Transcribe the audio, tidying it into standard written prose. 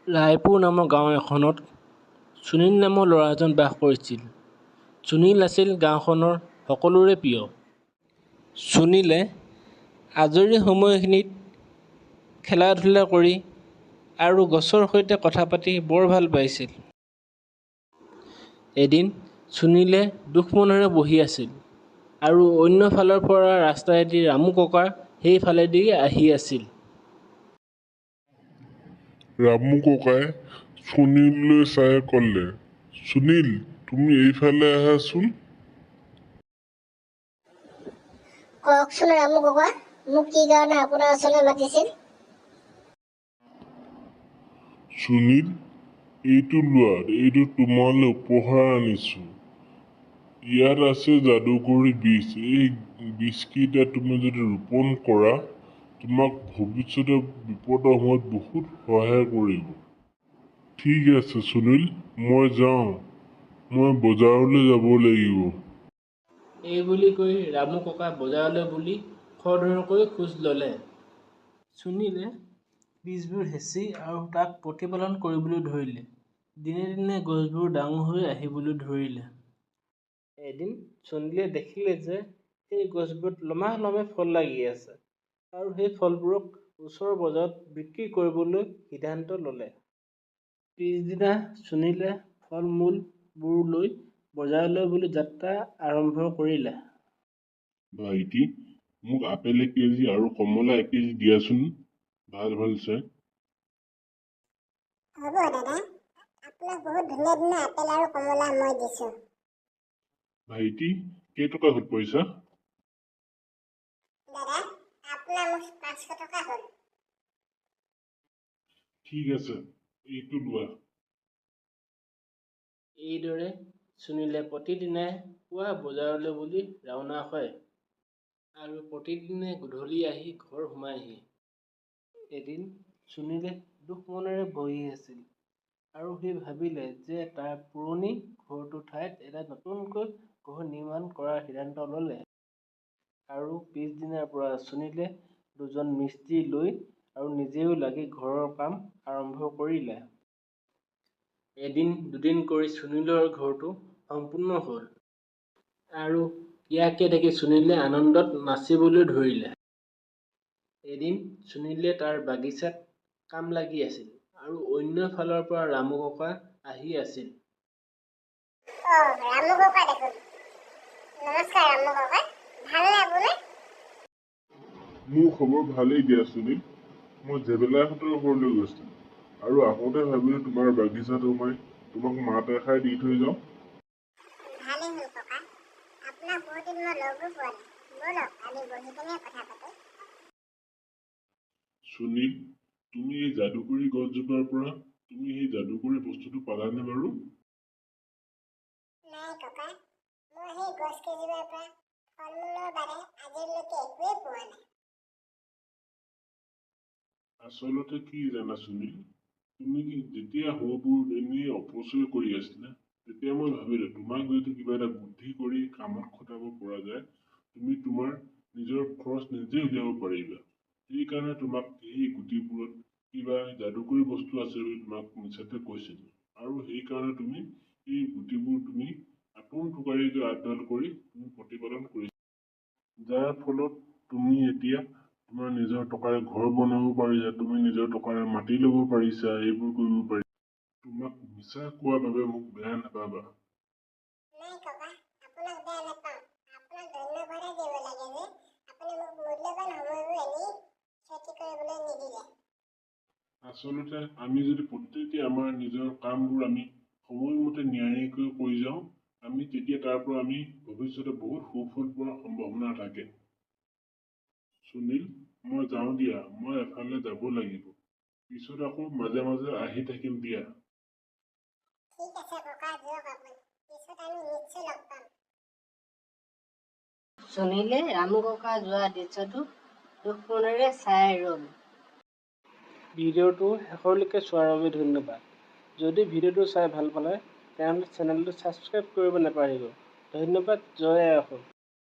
ৰায়পুৰ নামৰ গাঁও এখনত সুনীল নামৰ ল'ৰা এজন বাস কৰিছিল। সুনীল আছিল গাঁওখনৰ সকলোৰে প্ৰিয়। সুনীলে আজৰি সময়খিনিত খেলা ধূলা কৰি আৰু গছৰ সৈতে কথা পাতি বৰ ভাল পাইছিল। এদিন সুনীলে দুখ মনেৰে বহি আছিল আৰু অন্য ফালৰ পৰা ৰাস্তাইদি ৰামু ককা সেইফালেদি আহি আছিল। ৰামু ককাই সুনীললৈ চাই ক'লে, "সুনীল, তুমি এইফালে আহাচোন।" কওকচোন ৰামু ককা, মোক কি কাৰণে আপোনাৰ ওচৰলৈ মাতিছিল? সুনীল, এইটো লোৱা, এইটো তোমালৈ উপহাৰ আনিছোঁ। ইয়াত আছে যাদুকৰী বীজ। এই বীজকেইটা তুমি যদি ৰোপণ কৰা, তোমাক ভৱিষ্যতে বিপদৰ সময়ত বহুত সহায় কৰিব। ঠিক আছে সুনীল, মই যাওঁ, মই বজাৰলৈ যাব লাগিব। এইবুলি কৈ ৰামু ককা বজাৰলৈ বুলি খৰধৰকৈ খোজ ল'লে। সুনীলে বীজবোৰ সিঁচি আৰু তাক প্ৰতিপালন কৰিবলৈ ধৰিলে। দিনে দিনে গছবোৰ ডাঙৰ হৈ আহিবলৈ ধৰিলে। এদিন সুনীলে দেখিলে যে সেই গছবোৰত লমালমে ফল লাগি আছে আৰু সেই ফলবোৰক ওচৰৰ বজাৰত বিক্ৰী কৰিবলৈ সিদ্ধান্ত ল'লে। পিছদিনা সুনীলে ফল-মূলবোৰ লৈ বজাৰলৈ বুলি যাত্ৰা আৰম্ভ কৰিলে। ভাইটি, মোক আপেল 1 কেজি আৰু কমলা 1 কেজি দিয়াচোন, ভাল ভাল চাই। হ'ব দাদা, আপোনাক বহুত ধুনীয়া ধুনীয়া আপেল আৰু কমলা মই দিছোঁ। ভাইটি, কেইটকা হ'ল পইচা? দাদা, আপোনাৰ মোক 500 টকা হ'ল। ঠিক আছে, এইটো লোৱা। এইদৰে সুনীলে প্ৰতিদিনাই পুৱা বজাৰলৈ বুলি ৰাওনা হয় আৰু প্ৰতিদিনে গধূলি আহি ঘৰ সোমায়হি। এদিন সুনীলে দুখ মনেৰে বহি আছিল আৰু সি ভাবিলে যে তাৰ পুৰণি ঘৰটোৰ ঠাইত এটা নতুনকৈ ঘৰ নিৰ্মাণ কৰাৰ সিদ্ধান্ত ল'লে। আৰু পিছদিনাৰ পৰা সুনীলে দুজন মিস্ত্ৰী লৈ আৰু নিজেও লাগি ঘৰৰ কাম আৰম্ভ কৰিলে। এদিন দুদিন কৰি সুনীলৰ ঘৰটো সম্পূৰ্ণ হ'ল আৰু ইয়াকে দেখি সুনীলে আনন্দত নাচিবলৈ ধৰিলে। এদিন সুনীলে তাৰ বাগিচাত কাম লাগি আছিল আৰু অন্য ফালৰ পৰা ৰামু ককা আহি আছিল। অঁ, ৰামু ককা দেখোন! নমস্কাৰ ৰামু ককা, ভালনে আপোনাৰ? মোৰ খবৰ ভালেই দিয়া সুনীল। মই জেবেলাহঁতৰ ঘৰলৈ গৈছিলোঁ আৰু আহোঁতে ভাবিলোঁ তোমাৰ বাগিচাত সোমাই তোমাক মাত এষাৰ দি থৈ যাওঁ। ভালেই হ'ল ককা, আপোনাক বহুত দিন মই লগো পোৱা নাই। ব'লক, আমি বহি কেনে কথা পাতোঁ। সুনীল, তুমি এই যাদুকৰী গছজোপাৰ পৰা তুমি সেই যাদুকৰী বস্তুটো পালানে বাৰু? নাই ককা, মই সেই গছ কেইজোপাৰ পৰা ফল মূলৰ বাদে আজিলৈকে একোৱেই পোৱা নাই। আচলতে কি জানা সুনীল, তুমি যেতিয়া সময়বোৰ এনেই অপচয় কৰি আছিলা, তেতিয়া মই ভাবিলোঁ তোমাক যদি কিবা এটা বুদ্ধি কৰি কামত খটাব পৰা যায়, তুমি তোমাৰ নিজৰ খৰচ নিজে উলিয়াব পাৰিবা। সেইকাৰণে তোমাক সেই গুটিবোৰত কিবা যাদুকৰী বস্তু আছে বুলি তোমাক মিছাতে কৈছিলোঁ আৰু সেইকাৰণে তুমি এই গুটিবোৰ তুমি আটোম টোকাৰিকৈ আপডাল কৰি তুমি প্ৰতিপালন কৰিছা, যাৰ ফলত তুমি এতিয়া তোমাৰ নিজৰ টকাৰে ঘৰ বনাব পাৰিছা, তুমি নিজৰ টকাৰে মাটি ল'ব পাৰিছা, এইবোৰ কৰিব পাৰিছা। তোমাক মিছা কোৱাৰ বাবে মোক বেয়া নাপাবা। নাই ককা, আপোনাক বেয়া নাপাওঁ। আপোনাক ধন্যবাদহে দিব লাগে যে আপুনি মোক মূল্যৱান সময়বোৰ এনেই ক্ষতি কৰিবলৈ নিদিলে। আচলতে আমি যদি প্ৰত্যেকে আমাৰ নিজৰ কামবোৰ আমি সময়মতে নিয়াৰিকৈ কৰি যাওঁ, আমি তেতিয়া তাৰ পৰা আমি ভৱিষ্যতে বহুত সুফল পোৱাৰ সম্ভাৱনা থাকে। সুনীল, মই যাওঁ দিয়া, মই এফালে যাব লাগিব। পিছত আকৌ মাজে মাজে আহি থাকিম দিয়া। ঠিক আছে ককা, যাওক আপুনি। পিছত আমি নিশ্চয় লগ পাম। সুনীলে ৰামু ককা যোৱা দৃশ্যটো দুখ মনেৰে চাই ৰ'ল। ভিডিঅ'টো শেষলৈকে চোৱাৰ বাবে ধন্যবাদ। যদি ভিডিঅ'টো চাই ভাল পালে, তেনেহ'লে চেনেলটো ছাবস্ক্ৰাইব কৰিব নাপাহৰিব। ধন্যবাদ। জয় আই অসম।